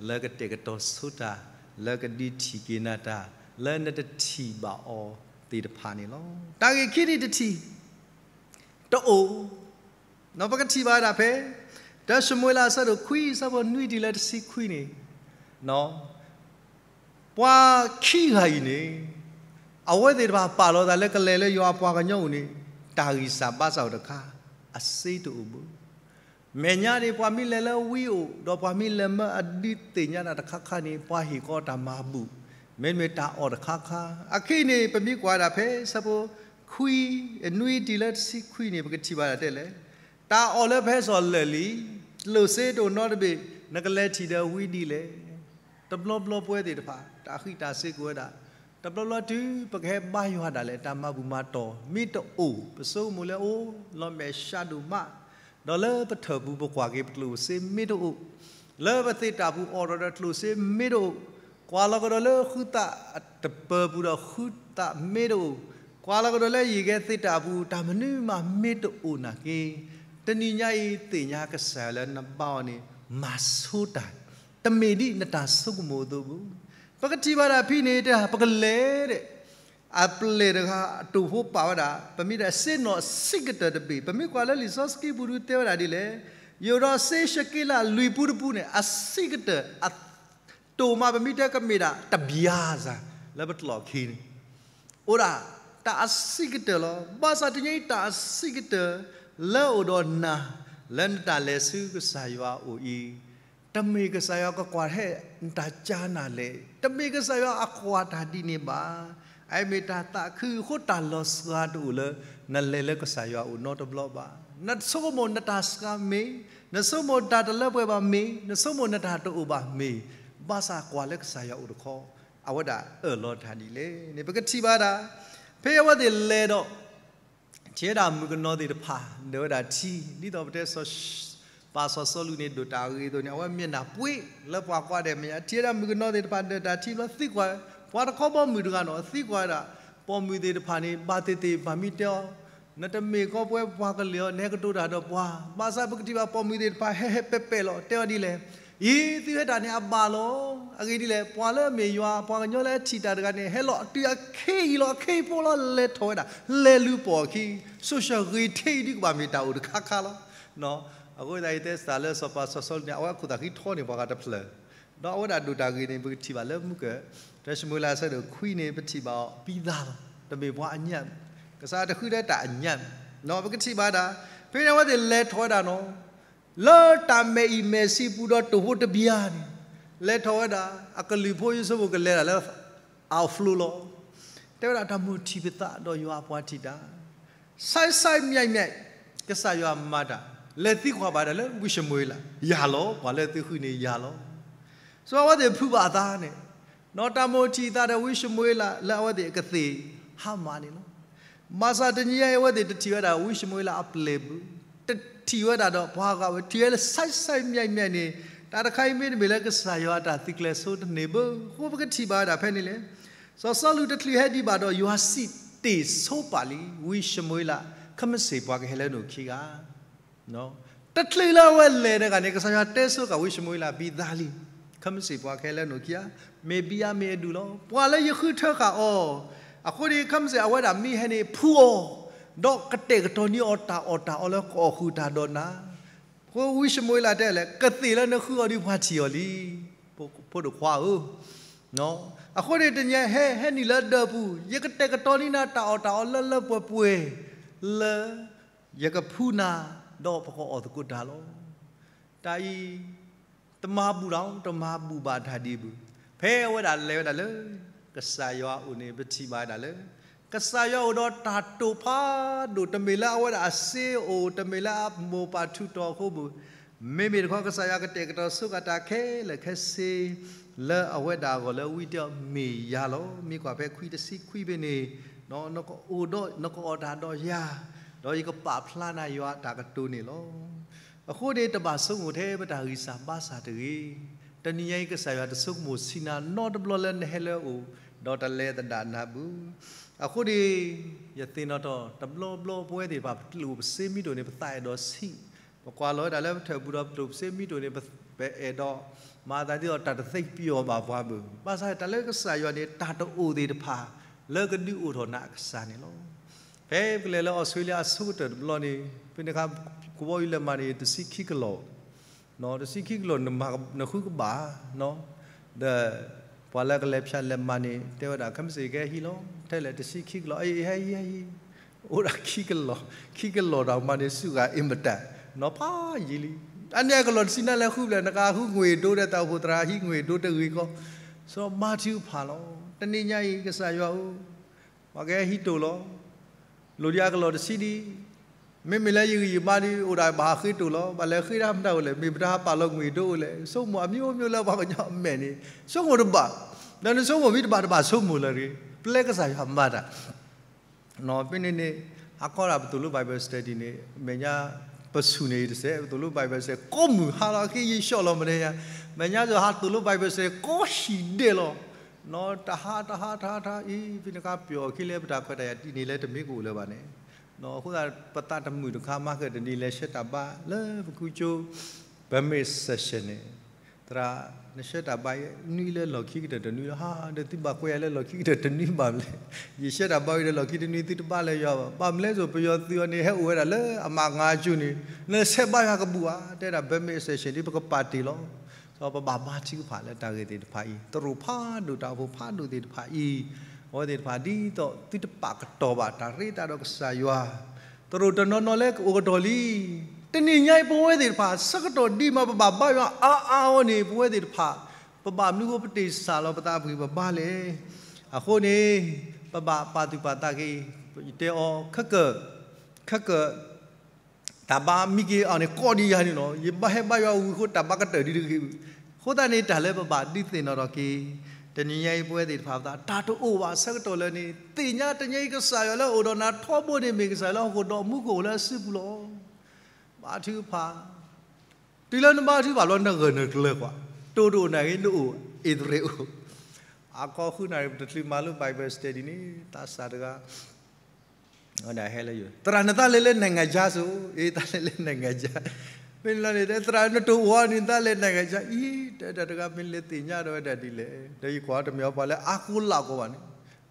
လၢကတဲာ်ကတီၤဆိတၢ် လၢကဒုးထံၣ်က့ၤနၤတၢ် လၢနတထံၣ်ဘၣ်အီၤသ့ၣ်တဖၣ်န့ၣ်လီၤ. တၢ်ဂ့ၢ်ခံန့ၣ်တထံၣ် တအိၣ်, ပကထံၣ်ဘၣ်ဝဲဒၣ်ဖဲ တၢၡမူၤအ့လးအဆၢဒိၣ်ခွံ အဆၢဖိနွံတုၤလၢတဆံခွံန့ၣ်, ပှၤခံဂၤအံၤန့ၣ် အဝဲသ့ၣ်တဖၣ်ပာ်လီၤသးလၢကလဲၤလၢယွၤအပှၤကညီအအိၣ်န့ၣ် တၢ်ဂံၢ်စၢ်ဘါစၢ်အိၣ်တခါ, အစ့တအိၣ်ဘၣ်. မဲာ်ညါန့ၣ် ပှၤမ့ၢ်လဲၤလၢဝံအိၣ် ဒီးပှၤမ့ၢ်လဲၤမၢအဒုးသ့ၣ်ညါတၢ်တခါခါန့ၣ် ပှၤဟ့ၣ်ကီးတၢ်မၤဘူၣ်, မ့တမ့ၢ်တၢ်အီၣ်တခါခါ. အခံန့ၣ် ပမ့ၢ်ကွၢ်ဝဲဒၣ်ဖဲဆၢဖိခွံ နွံတုၤလၢတဆံခွံန့ၣ် ပကထံၣ်ဘၣ်ဒၣ်တဲလဲၣ်, တၢ်အီၣ်လၢပဟဲစိာ်လၢာ်လံ, ကျိၣ်စ့တအိၣ်နီတဘ့ၣ်, နကလဲၤထံၣ်ဒီးဝံဒ်လဲၣ်. တဘျီဘျီပဝဲသ့ၣ်တဖၣ် တၢ်ဃံးတၢ်စ့ကအိၣ်ဝဲဒၣ်, တဘျီဘျီတုၤပကဟဲဘါယွၤဒၣ်လဲာ် တၢ်မၤဘူၣ်မၤတီၢ်မ့ၢ်တအိၣ် ပဆိကမိၣ်လၢအိၣ်လီၤမဲာ်ဆှးဒိၣ်မး, ဒီးလၢပထၢၣ်ပူၤပကွၢ်က့ၤပကျိၣ်စ့မ့ၢ်တအိၣ်, လၢပသ့ၣ်တၢ်ပူၤအိၣ်ထီၣ်ဒီးကျိၣ်စ့မ့ၢ်တအိၣ်, ကွၢ်လီၤကဒီးလၢဃုသးတပၢၤပူၤဒီးဃုသးမ့ၢ်တအိၣ်, ကွၢ်လီၤကဒီးလၢယံာ်ကဲသ့ၣ်တၢ်ပူၤ တၢ်မနုၤမးမ့ၢ်တအိၣ်နာ်က့, တနံၤညါအံၤသ့ၣ်ညါကစၢ်ယွၤလၢနဘါအီၤန့ၣ် မၤဆိတၢ် တမ့ၢ်ဒ်နတၢ်ဆိကမိၣ်အသိးဘၣ်. ပကထံၣ်ဘၣ်ဒၣ်ဖဲန့ၣ် တၢ်ပကလဲၤဒီး အပျဲၢ်တဂၤအတိၢ်ဖိပာ်ဝဲဒၣ် ပမ့ၢ်တဲစ့နီၣ်အဆံးကတၢၢ်တဘ့ၣ်, ပမ့ၢ်ကွၢ်လၢလံာ်စီဆှံပူၤဒုးတဲဝဲဒၣ်ဒ်လဲၣ်, ယိၣ်ဒီးစ့ၡက့လးလွံၢ်ပူတပူန့ၣ် အဆံးကတၢၢ် အတိၢ်မး ပမ့ၢ်တဲကမ့ၢ်ဒၣ်တဘျီစၢ် လၢပကျိာ်ခံန့ၣ် အိၣ်ဒၣ်တၢ်အဆံးကတၢၢ်လီၤ. ဘၣ်ဆၣ်တနံၤအံၤတၢ်အဆံးကတၢၢ် လၢအိၣ်ဒီးနၤ လၢနတၢ်လဲၤဆူကစၢ်ယွၤအအိၣ်အံၤ, တမ့ၢ်ကစၢ်ယွၤကကွၢ်ဟဲနတၢ်ကၢနၤလဲၣ်, တမ့ၢ်ကစၢ်ယွၤအကွၢ်တၢ်ဒ်န့ၣ်ဘၣ်. အအံၤမ့ၢ်တၢ်သးခုအဃိ တၢ်လီၤစှၤတအိၣ်လၢ နလဲၤလၢကစၢ်ယွၤအအိၣ်နီတဘျီဘၣ်. နဆိကမိၣ်နတၢ်စှၤမ့ၢ်, နဆိကမိၣ်တၢ်တလၢပှဲၤဘၣ်မ့ၢ်, နဆိကမိၣ်နတၢ်တအိၣ်ဘၣ်မ့ၢ်, ဘၣ်ဆၣ်ကွၢ်လၢကစၢ်ယွၤအအိၣ်တခီ အဝဲဒၣ်အၢၣ်လီၤတၢ်ဒ်လဲၣ်န့ၣ် ပကထံၣ်ဘၣ်ဒၣ် ဖဲအဝဲသ့ၣ်လဲၤဒီး ထံၣ်ဝဲဒၣ်မုၣ်ကနီၤသ့ၣ်တဖၣ် ဒၢးဝဲဒၣ်ထံ, ဒ်သိးပတဲ ပၢ်စီၤစီလူးန့ၣ် ဒိၣ်တၢ်ဂ့ၤအသိးန့ၣ် အဝဲမျက်နှာပွင့် လၢပှၤကွၢ်ဒဲးမဲာ်ညါ ထံၣ်ဝဲဒၣ်မုၣ်ကနီၤသ့ၣ်တဖၣ် ဒၢးတၢ်ထံဘျီသံကွၢ်, ပှၤတခီဘီမုၢ်တဂၤနီၤ သံကွၢ်ဝဲဒၣ် ပိာ်မုၣ်သ့ၣ်တဖၣ်န့ၣ် ဘၣ်သ့ၣ်သ့ၣ် ဘၣ်မ့ၢ်တဲအီၤ နတမ့ၢ်ကီပဝဲပှၤကလုာ်အီၤ နဟဲကတိၤတၢ်ဒီးပှၤ, ဘၣ်ဆၣ်ပကထံၣ်ဘၣ်ပိာ်မုၣ်သ့ၣ်တဖၣ် ဟဲဟဲပဲာ်ပဲာ်လီၤ တဲအီၤဒ်လဲၣ်, အံၤ သုဟဲတၢ်န့ၣ်အဘၣ်လီၤ. အဂ့ၢ်ဒ်လဲၣ် ပှၤလၢအမ့ၢ်ယွၤ ပှၤကညီလၢအထံၣ်တၢ်တဂၤန့ၣ် ဟဲလီၤတုၤအခံအံၤလီၤ အခ့အပူလီၤ လဲၤထီၣ်ဝဲဒၣ် လဲၤလူၤပိာ်အခံ, ဆိၣ်ဆၢဂ့ၤထံအံၤဒုးကဘၣ်မ့ၢ်တၢ်အိၣ်တခါခါလီၤ. အဃိသတး ယတဲစ့ၢ်လၢစီၤပၤစီၤစီလူးန့ၣ် အဝဲအခိၣ်သးဃံထီန့ၢ်ပှၤဂၤတဖျၢၣ်, ဒီးအဝဲဒၣ်ဒိၣ်တၢ်ဂ့ၤန့ၣ် ပကထံၣ်ဘၣ်လၢမုၢ်ကၢၢ် တၢၡမူၤအ့လးအဆၢဒိၣ်ခွံန့ၣ် ပထံၣ်ဘၣ်အီၤ ပြီးသားလီၤ. တမ့ၢ်ပှၤအညၣ်, ကစၢ်တဃုဒၣ်တၢ်အညၣ်, ပကထံၣ်ဘၣ်ဒၣ် ဖဲန့ၣ်အဝဲသ့ၣ်လဲၤထီၣ်ဝဲဒၣ်နီၤ လၢတၢ်မဲာ်အံၤမဲာ်ဆံးပူၤဒီးတိၢ်ဖိတဘျီန့ၣ် လဲၤထီၣ်ဝဲဒၣ် အကလုၢ်ဖိယိၤစိဖိကလဲၤဒၣ်လၢ အဖျိလီၤ. တဲဝဲဒၣ်တၢ်မိၣ်ထံၣ်ပသးဒီးယွၤအပှၤထံၣ်တၢ် ဆိုင်ဆိုင်မြိုင်မြိုင် ကစၢ်ယွၤမၤတၢ် လဲၤသံကွၢ်ဘၣ်ဒၣ်လၢဝံၡမူၤအ့လး ယၤလီၤ ပှၤလၢသုဃုန့ၣ်ယၤလီၤ. ဆိအဝဲသ့ၣ်ဖုးဘၣ်အသးန့ၣ် ဒီးတၢ်မိၣ်ထံၣ်သးဒီးဝံၡမူၤအ့လး လၢအဝဲသ့ၣ်အကသ့ၣ်ဟါမၢ်န့ၣ်လီၤ. ဘၣ်ဆၣ်တနံၤအံၤ အဝဲသ့ၣ်တထံၣ်ဝဲဒၣ်ဝံၡမူၤအ့လးအပျဲၢ်ဘၣ်, တထံၣ်ဝဲဒၣ်ဒီးပှၤဂၤဝဲ ထံၣ်ဝဲလၢဆိုင်ဆိုင်မြိုင်မြိုင်န့ၣ် တၢ်တခါအံၤမ့တမ့ၢ်လၢကစၢ်ယွၤအတၢ်သုးကျဲၤစိတန့ၢ်ဘၣ်. အဃိပကထံၣ်ဘၣ်ဝဲဒၣ်ဖဲန့ၣ်လဲၣ် စီၤစီလူးတချုးဟဲဒံးဘၣ်ဒီး ယွၤစံးတ့ၢ်ဆိပာ်လံ ဝံၡမူၤအ့လး ခဲမုၢ်ဆ့ၣ်ပှၤကဟဲလၢနအိၣ်ခံဂၤ တချုးလၢအဝဲလဲၤတဂၤန့ၣ် ကစၢ်ယွၤတဲဆိဃာ်ဝံၡမူၤအ့လး ပြီးသားလံ, ခဲမုၢ်ဆ့ၣ်ပှၤကဟဲလၢနအိၣ်ခံဂၤ မ့ၢ်ဘံယၤမ့ၢ်အဒူၣ်လီၤ. ပှၤလၢယဃုထၢဃာ်အီၤ, အဃိန့ၣ် ခဲမုၢ်ဆ့ၣ်အဝဲဒၣ်မ့ၢ်ဟဲန့ၣ်ဖှူအီၤ, ဒီးကတဲာ်ကတီၤန့ၢ်အီၤတၢ်အီၣ်တၢ်အီလၢကအီၣ်ဃုာ်တၢ်ဒီးနၤ. အဃိဝံၡမူၤအ့လးတဲလဲၣ် ကသ့ၣ်လၢနဃုအီၤဒီးပှၤထံၣ်အီၤလံ, ဖိဒိၣ်ခွါဧၢ အဃိန့ၣ်တနံၤဟဲ ဟဲနုာ်လၢဒၢးပူၤ, ယကတဲာ်ကတီၤန့ၢ်နၤတၢ်အီၣ်တၢ်အီလၢလၢပှဲၤပှဲၤ, လၢယကဖှူနၤ, ဒီးပကအီၣ်သကိးတၢ်လီၤ. တၢ်အံၤ တမၤဘူၣ်တၢ်, တမၤဘူၣ်ဘၣ်တၢ်ဒံးဘၣ်. ဖဲအဝဲဒၣ်လဲၤဝဲဒၣ်လၢ ကစၢ်ယွၤအအိၣ်န့ၣ် ပထံၣ်ဘၣ်ဝဲဒၣ်လၢ ကစၢ်ယွၤအိၣ်ဒီးတၢ်တိာ်ဖးဒိၣ် တမ့ၢ်လၢအဝဲဒၣ်အစ့အိၣ်, တမ့ၢ်လၢအမိၢ်ပၢ်ထူးတီၤအဃိဘၣ် မ့မ့ၢ်တခီ ကစၢ်ယွၤကတဲာ်ကတီၤဆိဃာ်တၢ်ခဲလၢာ်ခဲဆ့ လၢအဝဲဒၣ်အဂီၢ်လၢဝံတ့ၢ်အီၤမ့ၢ်ယၤလီၤ. မ့ၢ်ကွၢ်ဖဲခွံတဆံခွံဖဲန့ၣ်, နကအိၣ်ဒီး နကအိၣ်တၢ်ဒီးယၤ, ဒီးယကပာ်ဖျါနၤယွၤအတၢ်ကတိၤန့ၣ်လီၤ. အဃိန့ၣ် တဘၣ်ဆိကမိၣ်ထဲပတၢ်ဂံၢ်စၢ်ဘါစၢ်တဂ့ၤ. တနံၤညါအံၤ ကစၢ်ယွၤတဆိကမိၣ်ဆံးနၤနီတဘျီလၢနဟဲလၢအအိၣ်, ဒီးတလဲၤသဒၣ်နၤဘၣ်. အဃိန့ၣ် ယသ့ၣ်နီၣ်ထီၣ် တဘျီဘျီပဝဲသ့ၣ်တဖၣ် ပကျိၣ်ပစ့မ့ၢ်တအိၣ်န့ၣ် ပသးအဲၣ်ဒိးဆံး, ပ ပကွၢ်လီၤဝဲဒၣ်လၢပထၢၣ်ပူၤဒီးပတိၢ်ပစ့မံတိၢ်န့ၣ် ပအဲၣ်ဒိးမၤအသးဒ်သိးတၢ်တသ့ပယီၤဘၣ်ပှၤဘၣ်. ဘၣ်ဆၣ်တၢ်လၢကစၢ်ယွၤန့ၣ် တၢ်တအိၣ်သ့ၣ်တဖၣ် လၢကဒုးအိၣ်ထီၣ်နၤအကစၢ်န့ၣ်လီၤ. ဖဲပကလဲၤလၢအီစထြ့လယါအဆိကတၢၢ်တဘျီန့ၣ် ဖဲန့ၣ်အခါ ကဘီယူၤလဲၤမၤန့ၣ် တဆံခံကလီၢ် တဆံခံကလီၢ် နဃုကဘၣ်, ဒီးပှၤလၢကလဲၤဖၠးလဲၤမၤန့ၣ် တဲဝဲဒၣ် ခဲမုၢ်ဆ့ၣ်ကဟဲဟံးလီၤ ထဲလဲၣ် တဆံခံကလီၢ် အဟံးဟံးဟံး အိၣ်ဒၣ်ခံကလီၢ် ခံကလီၢ်တၢ်မၤန့ၣ် စူးဂၢ်အ့မတၢ် နီၤဖးယံာ်လံ. အန့ၣ်အကလီၢ်တဆံနၤလဲၤဃုဖျဲၣ် နကဃုငွေ့ဒိၣ်ဒီး တၢ်အိၣ်ဖှိၣ်သရၣ်ဟံးငွေ့ဒိၣ်တဂ့ၤကီး, စီၤမၤထံဖးလီၤ. တနံၤညါအံၤ ကစၢ်ယွၤဧၢ, ပှၤကဟဲဟံးတိၢ်လီၤ. လိၣ်ဒံးအကလီၢ်တဆံဒံး, မ့မ့ၢ်လၢယဂံၢ်ယဘါဒီး အိၣ်ဒၣ်ဘၣ်ဟးဃ့တိၢ်လီၤ. ဘၣ်လဲၤဃ့တၢ်မတၤအိၣ်လဲၣ်, မ့ၢ်ပတၢ်ဟးပာ်လီၤငွေ့ဒိၣ်အိၣ်လဲၣ်, ဆိကမိၣ်အမျိုးမျိုးလၢပှၤကညီအမဲာ်န့ၣ် ဆိကမိၣ်တဘၣ်, ဒီးနဆိကမိၣ်မ့ၢ်တဘၣ်တဘၣ်ဆိကမိၣ်လၢၤတဂ့ၤ, ပျဲကစၢ်ယွၤမၤတၢ် ဖဲန့ၣ်န့ၣ် ဟါခီဒၣ်ပသိၣ်လိ Bible study န့ၣ် မဲာ်ညါ ပဆူၣ်န့ၣ်တစဲး ပသိၣ်လိ Bible study ကိးမုၢ်ဟါလီၤ အဃ့ယံာ်ဆှီလီၤမနုၤညါ, မဲာ်ညါစ့ၢ်ဟးသိၣ်လိ Bible study ကိးဟံၣ်ဒဲးလီၤ. နီၤတဟါတဟါတဟါတဟါအံၤ ဖဲန့ၣ်အခါပျီၢ်အီၤခံလၢ ပတၢ်ခွဲးတၢ်ယာ်တံၢ်န့ၣ်လၢတမ့ၢ်ကအိၣ်လၢၤဘၣ်န့ၣ်, နီၤအဃိသတး ပသးတမုာ်တခါ မၤဃဲၢ်တနံၤလဲၤဆှၢတၢ်ဘါလၢပခူကၠိ ပမ့ၢ် session န့ၣ် သရၣ် နဆှၢတၢ်ဘါအံၤ နွံလၢလီၢ်ခံကတၢၢ်တနွံလီၤ. ဟါ ဒီးသုဘၣ်ကွဲးယၤလၢလီၢ်ခံကတၢၢ်တနွံဘၣ်မလဲၣ်, ယဆှၢတၢ်ဘါအံၤဒီးလီၢ်ခံတနွံ သုတဘါလၢၤယွၤဘၣ်. ဘၣ်မလဲၣ်စိၤ ပယီၤသုးအီၤန့ၣ် ဟဲအိၣ်ဝဲဒၣ်လၢအမၤငါကၠိန့ၣ် နဆဲးဘါယွၤကဘူၣ်ဧါ, တဲဒၣ် ပမ့ၢ် session ဒ်ပကပာ်တ့ၢ်လီၤ. စီၤပဘၣ်မၤထံကဖၣ်လၢတၢ်ဂ့ၢ်သ့ၣ်တဖၣ်အံၤ တရူးဖးဒိၣ်တၢ်အိၣ်ဖှိၣ်ဖးဒိၣ်သ့ၣ်တဖၣ်အံၤ, အဝဲသ့ၣ်တဖၣ်ဒ်သိးသုတပာ်ကတီၢ်ဘၣ်တၢ်ရ့တၢ်ဒီးကစၢ်ယွၤ တရူးတနီၤနီၤလၢကအိၣ်ကတီၢ်လံ. တနံၤညါအံၤ ပဝဲသ့ၣ်တဖၣ် ဆၢကတီၢ်ဒ်မး ပဘၣ်ဘါယွၤအါအါအီၤန့ၣ် ပဝဲသ့ၣ်တဖၣ် ပဘၣ်မနုၤဃိပတ့ၢ်စၢ်လီၤပသးပဂံၢ်ပဘါလဲၣ်. အဃိန့ၣ် ပဘၣ်ပာ်သူၣ်ပာ်သးက့ၤ, ယတဲအီၤ ခဲကၢၣ်, ခဲကၢၣ် တၢ်ဘါမံက့ၤအီၤန့ၣ် ကိးဒံးယၤန့ၣ်လီၤ. ယဘါဟဲဘါယွၤဝံၤအဃိ တၢ်ဘါကတၢၢ်ဒ်တဂ့ၤ. အဃိသတးန့ၣ် တၢ်လၢပဘၣ်ဒုးသ့ၣ်နီၣ်ထီၣ်က့ၤ တနံၤညါအံၤ ပဝဲသ့ၣ်တဖၣ်ပသး တၢ်တအိၣ်ဘၣ်ဆၢကတီၢ်လၢာ်န့ၣ် သ့ၣ်ညါတနံၤညါအံၤ ကစၢ်ယွၤလၢအအိၣ်ဒီးနၤထီဘိန့ၣ် မ့ၢ်ကစၢ်ယွၤလၢဟီၣ်ခိၣ်ဒီးမူခိၣ်အိၣ်လၢအစုပူၤလီၤ. ဘါထုကဖၣ်, တုၤလၢနဘါထုကဖၣ်ဘျီ နဂၢၢ်နကျၢၤကွၢ်, တအိၣ်တအိၣ်နၤဂ့ၤ နအိၣ်အ့ၣ်သရ့းအိၣ်. အကီၢ်ဃုနၣ်ရံၣ် ပတချုးမၤလိ Bible study န့ၣ် သးစၢ်တဂၤ ဝဲဒၣ်ဟဲလၢယိၤ, သရၣ် နသးလဲၤလၢ နိုင်ငံခြား စိ, အ့ သးလဲၤလၢ နိုင်ငံခြား, မ့ၢ်လၢန့ၣ် သရၣ် နတအိၣ်အီၤန့ၣ် နသးလဲၤ နိုင်ငံခြား အံၤ, တဲဒၣ်တဂၤ မ့ၢ်လဲၤသ့ၣ်ညါဒီးဝဲဒၣ်ဒ်လဲၣ်, ဒီးယကွၢ်တမ့ၢ်အီၤပှၤလၢအါကိးလးကိးဘၣ်န့ၣ်,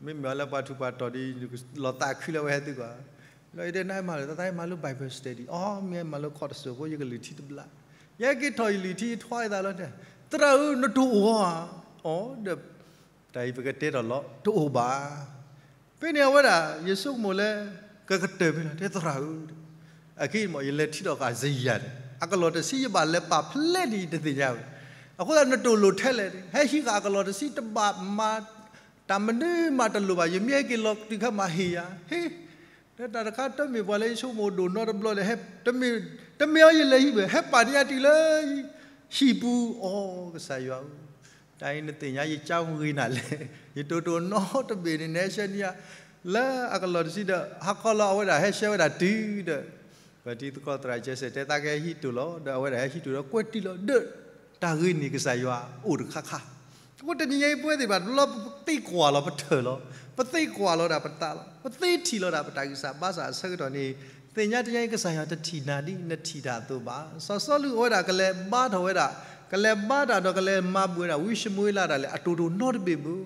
မ့မ့ၢ်အီၤလၢပှၤထူးပှၤတီၤဒီး လီၤသးခုလၢဝဲဟဲသုကွၢ်, လီၤအံၤတဲနမၤလၢ သးသးမၤလိ Bible study အီၤ မ့ၢ်မၤလိခီတစိၢ်ဖိ ယကလုၢ်ထံတဘျီ, ယဟဲက့ၤထီၣ်ယလုၢ်ထံ ယထွါယသးလီၤတဲ, သရၣ်ဧၢ နတအိၣ်အီၤဧါ, အီၤဒီး တၢ်အံၤပကတဲထီၣ်လီၤ တအိၣ်ဘၣ်. ဖဲန့ၣ်အဝဲဒၣ် ယဆိကမိၣ်လၢ ကကတၢၢ်မ့ၢ်လီၤ တဲသရၣ်ဧၢ, အခဲအံၤမ့ၢ် ယလဲၤထံၣ်ထီၣ်ဃာ်စယၤန့ၣ် အကလီၢ်တဆံယဘၣ်လဲၤပာ်ဖျါန့ၣ် ယတသ့ၣ်ညါဝဲ, အဃိသတးနတိၢ်လိာ်ထဲလဲၣ်န့ၣ် ဟဲဟံးဃာ်အကလီၢ်တဆံတဘၣ်မၤ တၢ်မနုၤမးတလိၣ်ဘၣ် ယမ့ၢ်ဟဲက့ၤလီၤတုၤခါမးဟ့ၣ်ယၤ ဟ့ၣ် လၢတၢ်တခါတမ့ၢ်ပှၤလၢယဆိကမိၣ်ဒိၣ်နီတဘျီလဲၣ်, တမ့ၢ်အီၤယလဲၤဟံးဘၣ် ဟဲပာ်န့ၢ်ယၤတုၤလၢ ဟံၣ်ပူၤအီၤ ကစၢ်ယွၤဧၢ, တၢ်အံၤနသ့ၣ်ညါယကၢဂ့ၤနၤလဲၣ်, ယတိၢ်တိၢ်နီတဘ့ၣ်န့ၣ် နဟဲဆှၢန့ၢ်ယၤ လၢအကလီၢ်တဆံဒီး ဟါခီလီၤအဝဲဒၣ်ဟဲဆှၢဝဲဒၣ်တုၤဒီး ပတံၤသကိးသရၣ်ကဲစဲး တဲသးကဟဲဟံးတိၢ်လီၤ ဒီးအဝဲဒၣ်ဟဲဟံးတိၢ်ဒီးကွဲးတံၢ်လီၤဒီး တၢ်ဂ့ၢ်န့ၣ်ကစၢ်ယွၤအိၣ်တခါခါ အဃိတနံၤညါအံၤပဝဲသ့ၣ်တဖၣ်တဘျီ ပသ့ကွၢ်လီၤပထၢၣ်လီၤ, ပသ့ကွၢ်လီၤဒၣ်ပသးလီၤ, ပသ့ထံၣ်လီၤဒၣ်ပတၢ်ဂံၢ်စၢ်ဘါစၢ်အဆၢကတီၢ်န့ၣ်, သ့ၣ်ညါတနံၤညါအံၤ ကစၢ်ယွၤတထံၣ်နၤဒ်နထံၣ်တၢ်အသိးဘၣ်. စီၤစီလူးအဝဲဒၣ်ကလဲၤဘါထီၣ်ဝဲဒၣ်, ကလဲၤဘါတၢ်ဒီးကလဲၤမၤဘၣ်ဝဲဒၣ် ဝံၡမူၤအ့လးဒၣ်လဲာ် အတိၢ်တိၢ်နီတဘ့ၣ်ဘၣ်.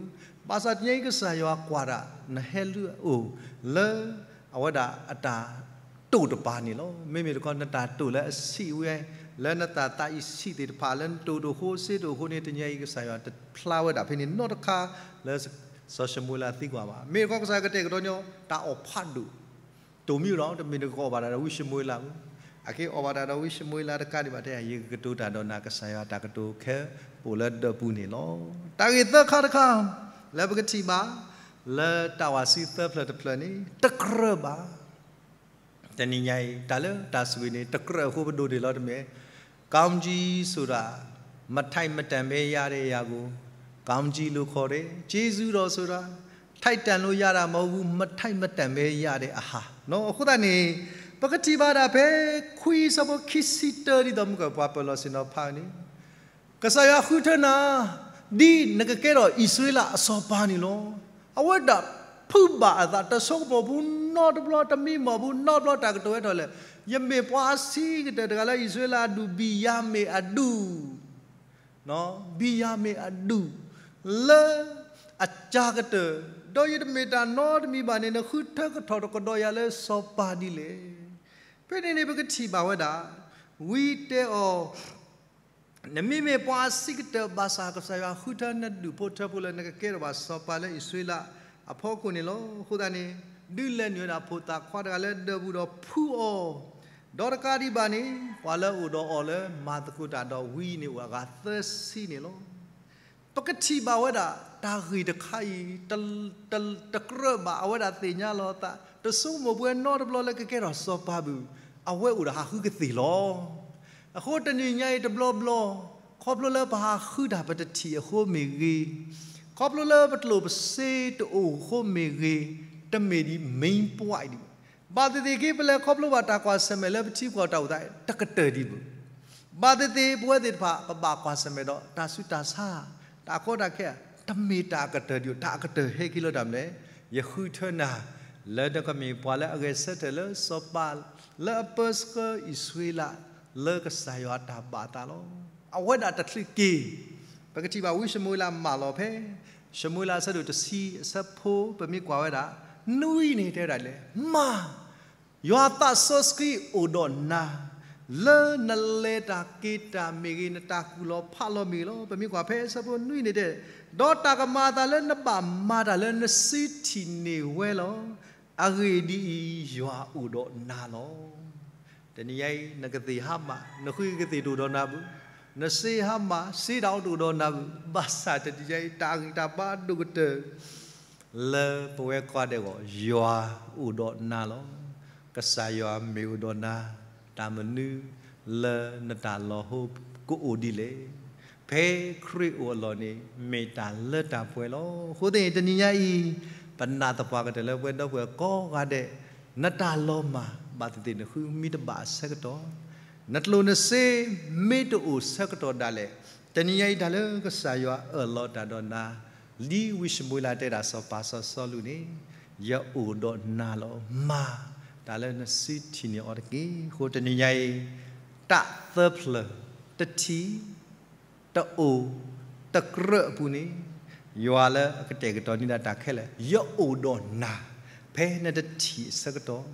ဘၣ်ဆၣ်တနံၤညါအံၤ ကစၢ်ယွၤကွၢ်တၢ် နဟဲလၢအအိၣ်လၢ အဝဲဒၣ်အတၢ်တိာ်တပၤန့ၣ်လီၤ. မ့မ့ၢ်တခီ နတၢ်တိာ်လၢအဆံးဝဲ, လၢနသးသးအံၤဆံးသ့ၣ်တဖၣ် လၢနတိာ်တိာ်ဃိစ့တိာ်ဃိန့ၣ် တနံၤညါအံၤ ကစၢ်ယွၤတဖျါဝဲဒၣ်ဖဲန့ၣ်နီတခါ လၢစီၤၡမူၤအ့လးသံကွၢ်ဘၣ်. မ့ၢ်တခီ ကစၢ်ယွၤကတဲာ်ကတီၤညီ တၢ်အီၣ်ဖးဒိၣ် တိၢ်မံၤဒီး တမ့ၢ်နကအီၣ်ဘၣ်တၢ်ဒီးဝံၡမူၤအ့လးဘၣ်. အက့ၤအီၣ်ဘၣ်တၢ်ဒီးဝံၡမူၤအ့လးတကးဒံးဘၣ် တဲ ယကကတိၤတၢ်ဒီးနၤ ကစၢ်ယွၤတၢ်ကတိၤခဲပိာ်လၢဒၢးပူၤန့ၣ်လီၤ. တၢ်ဂ့ၢ်သၢခါတခါ လၢပကထံၣ်ဘၣ် လၢတၢ်ဝၢ်စံသၢဖျၢၣ်တဖျၢၣ်န့ၣ် တကြၢးဘၣ်. တနံၤညါအံၤ တၢ်လၢတၢ်ဆိၣ်ဂ့ၤန့ၣ် တကြၢးအဃိပဒိးန့ၢ်လီၤတမ့ၢ် ကောင်းကြီးဆိုတာ မထိုက်မတန်ဘဲရတဲ့အရာကို ကောင်းကြီးလို့ခေါ်တယ်။ ကျေးဇူးတော်ဆိုတာ ထိုက်တန်လို့ရတာမဟုတ်ဘူး မထိုက်မတန်ဘဲရတဲ့အဟာ အဃိသတးန့ၣ် ပကထံၣ်ဘၣ်ဒၣ်ဖဲ ခွံဆၢဖိခံဆံတၢ ဒ်သိးမုၢ်ကပှၤပၢၤလီၢ်ဆ့ၣ်နီၤဖးန့ၣ် ကစၢ်ယွၤဃုထၢနၤ ဒ်နကကဲထီၣ်အံၣ်စရ့လးအစီၤပၤန့ၣ်လီၤ. အဝဲဒၣ်ဖုးဘၣ်အသးတဆိကမိၣ်ပူၤ နီတဘျီတမံမီၢ်ဘူး နီတဘျီတၢ်ကတိၤဟဲထီၣ်လဲၣ်. ယမ့ၢ်ပှၤအဆံးကတၢၢ်တဂၤလၢအံၣ်စရ့လးအဒူၣ် ဘံၣ်ယၤမ့ၣ်အဒူၣ် ဘံၣ်ယၤမ့ၣ်အဒူၣ် လၢအစှၤကတၢၢ်, ဒီးယတမ့ၢ်တၢ်နီတမံၤဘၣ်န့ၣ် နဃုထၢကထီၣ်တကဒီးယၤလၢစီၤပၤဒ်လဲၣ်. ဖဲန့ၣ်န့ၣ် ပကထံၣ်ဘၣ်ဝဲဒၣ် ဝံတဲအီၤ နမ့မ့ၢ်ပှၤအဆံးကတၢၢ်ဘၣ်ဆၣ် ကစၢ်ယွၤဃုထၢနဒူၣ်ဖိထၢဖိလၢနကကဲထီၣ်ဘၣ်စီၤပၤလၢအံၣ်စရ့လးအဖီခိၣ်န့ၣ်လီၤ. အဃိသတးန့ၣ် ဒုးလဲၤနုာ်ဝဲဒၣ်ဖိသၣ်ခွါတဂၤလၢဒၢးပူၤဒီးဖှူအီၤ, ဒီးတကးဒံးဘၣ်န့ၣ် ပှၤလၢအအိၣ်ဒီးအီၤလၢမၤသကိးတၢ်ဒီးဝံန့ၣ်အိၣ်အဂၤသၢဆံန့ၣ်လီၤ. ပကထံၣ်ဘၣ်ဝဲဒၣ် တၢ်ဂ့ၢ်တခါအံၤ တကြၢးဘၣ်အဝဲဒၣ်သ့ၣ်ညါလီၤအသး တဆိကမိၣ်ပှဲၤနီတဘျီလၢကကဲထီၣ်စီၤပၤဘၣ်, အဝဲအိၣ်ဒီးဟးဃုကသ့ၣ်လီၤ. အဃိတနံၤညါအံၤတဘျီဘျီ ခီဖျိလၢပဟးဃုတၢ်ပတထံၣ်အဃိမ့ၢ်ဂ့ၤ, ခီဖျိလၢပကျိၣ်ပစ့တအိၣ်အဃိမ့ၢ်ဂ့ၤ, တမ့ၢ်ဒ် main point ဒံးဘၣ်. ဘၣ်သ့ၣ်သ့ၣ်က့ ပလဲၤခီဖျိဘၣ်တၢ်ကွၢ်ဆၢၣ်မဲာ်လၢပထံပကီၢ်တၢ်အိၣ်သးတကတၢၢ်ဒံးဘၣ်. ဘၣ်သ့ၣ်သ့ၣ်ပဝဲသ့ၣ်တဖၣ် ပဘၣ်ကွၢ်ဆၢၣ်မဲာ်ဒီးတၢ်ဆူးတၢ်ဆါ, တၢ်ကီတၢ်ခဲ, တမ့ၢ်တၢ်အကတၢၢ်ဒံးဘၣ်. တၢ်အကတၢၢ်ဟဲက့ၤလၢတၢ်မနုၤလဲၣ်. ယဃုထၢနၤ လၢနကမ့ၢ်ပှၤလၢအဂဲၤဆၢထၢၣ်လၢစီၤပၤ လၢအပၢဆှၢအံၣ်စရ့လး လၢကစၢ်ယွၤအတၢ်ဘၣ်အသးလီၤ. အဝဲဒၣ်တချုးက့ၤ ပကထံၣ်ဘၣ်ဝံၡမူၤအ့လးမၢလီၤဖဲ ၡမူၤအ့လးအဆၢဒိၣ်တဆံအဆၢဖိ ပမ့ၢ်ကွၢ်ဝဲဒၣ် နွံန့ၣ် တဲဝဲဒၣ်လဲၣ်, မၤ ယွၤသးစီဆှံအိၣ်ဒီးနၤ, လၢနလဲၤတၢ်က့ၤတၢ်မ့ၢ်ဂ့ၤ, နတၢ်ကူၣ်လီၤဖးလီၤမ့ၢ်ဂ့ၤလီၤ. ပမ့ၢ်ကွၢ်ဖဲအဆၢဖိနွံန့ၣ်တဲ, ဒီးတၢ်ကမၤအသးလၢနဘၣ်မၤတၢ်လၢနစုထံၣ်န့ၢ်ဝဲလီၤ. အဂ့ၢ်ဒ်အံၤ, ယွၤအိၣ်ဒီးနၤလီၤ. တနံၤညါအံၤ နကသ့ၣ်ဟါမၢ်, နဃုကသ့ၣ်တအိၣ်ဒီးနၤဘၣ်, နစ့ဟါမၢ်, စ့တအိၣ်တအိၣ်ဒီးနၤဘၣ်, ဘၣ်ဆၣ်တနံၤညါအံၤ တၢ်ဂံၢ်တၢ်ဘါအဒိၣ်ကတၢၢ် လၢပဝဲကိးဂၤဒဲးအဂီၢ် ယွၤအိၣ်ဒီးနၤလီၤ. ကစၢ်ယွၤမ့ၢ်အိၣ်ဒီးနၤ, တၢ်မနုၤလၢနတၢ်လီၤဟိကအိၣ်ဒ်လဲၣ်. ဖဲခရံာ်အိၣ်အလီၢ်န့ၣ် မ့ၢ်တၢ်လၢတၢ်ပှဲၤလီၤ. အဃိသတးန့ၣ် တနံၤညါအံၤ ပနာ်သပှၢ်ကတၢၢ်လၢပဝဲဒီပုၢ်ဝဲၢ်ကိးဂၤဒဲး, နတၢ်လီၤမၢ် ဘၣ်သ့ၣ်သ့ၣ်နဃုမံတဘၣ်အဆၢကတီၢ်, နကျိၣ်နစ့မ့ၢ်တအိၣ်ဆၢကတီၢ်ဒၣ်လဲာ်, တနံၤညါအံၤတၢ်လၢကစၢ်ယွၤအၢၣ်လီၤတၢ်ဒီးနၤ, ဒ်ဝံၡမူၤအ့လးတဲဒၣ်စီၤပၤစီၤစီလူးန့ၣ်, ယအိၣ်ဒီးနၤလီၤ. မၤတၢ်လၢနစုထံၣ်န့ၢ်အီၤတက့ၢ်. အဃိတနံၤညါအံၤ တၢ်သၢဖျၢၣ်, တထံၣ်, တအိၣ်, တကြၢးအပူၤန့ၣ်, ယွၤလၢအကတဲာ်ကတီၤန့ၢ်ဒၣ်တၢ်ခဲလၢာ်, ယအိၣ်ဒီးနၤ ဖဲနတထံၣ်အဆၢကတီၢ်,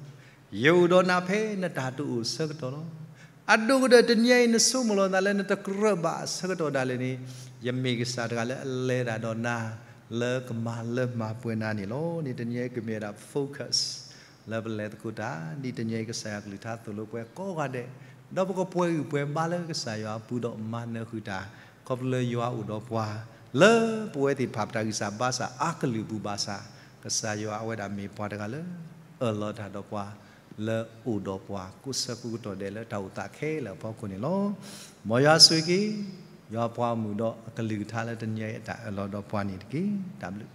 ယအိၣ်ဒီးနၤဖဲနတၢ်တအိၣ်အဆၢကတီၢ်လီၤ. အဒိၣ်ကတၢၢ်တနံၤညါအံၤ နဆိကမိၣ်လီၤနသးလၢနတကြၢးဘၣ်အဆၢကတီၢ်ဒၣ်လဲာ်န့ၣ်, ယမ့ၢ်ကစၢ်တဂၤလၢအလဲၤတၢ်ဒီးနၤ လၢကမၤလၢမၤပှဲၤနၤန့ၣ်လီၤ. န့ၣ်တနံၤညါအံၤကမ့ၢ်ဝဲဒၣ် focus လၢပလဲၤသကိးတၢ်, ဒ်တနံၤညါအံၤကစၢ်ယွၤကလုၢ်ကထါသိၣ်လိပှၤကိးဂၤဒဲး, ဒီးပကပှဲၤဂံၢ်ပှဲၤဘါလၢကစၢ်ယွၤအပူၤဒီးမၤနၢၤဃုာ်တၢ်, ခီဖျိလၢယွၤအိၣ်ဒီးပှၤ, လၢပဝဲသ့ၣ်တဖၣ်ပတၢ်ဂံၢ်စၢ်ဘါစၢ်အကလုာ်ပူၤဘၣ်ဆၣ်, ကစၢ်ယွၤအဝဲဒၣ်မ့ၢ်ပှၤတဂၤလၢ အၢၣ်လီၤတၢ်ဒီးပှၤ, လၢအိၣ်ဒီးပှၤကိးဆၢကိးကတီၢ်ဒဲးလၢတၢ်အိၣ်သးခဲလၢာ်အဖီခိၣ်န့ၣ်လီၤ. မ်ယွၤဆိၣ်ဂ့ၤက့ၤ ယွၤပှၤဂီၢ်မုၢ်ဒီးအကလုၢ်ကထါလၢတနံၤညါအံၤအတၢ်အၢၣ်လီၤဒီးပှၤန့ၣ်တက့ၢ်. တၢ်ဘျုး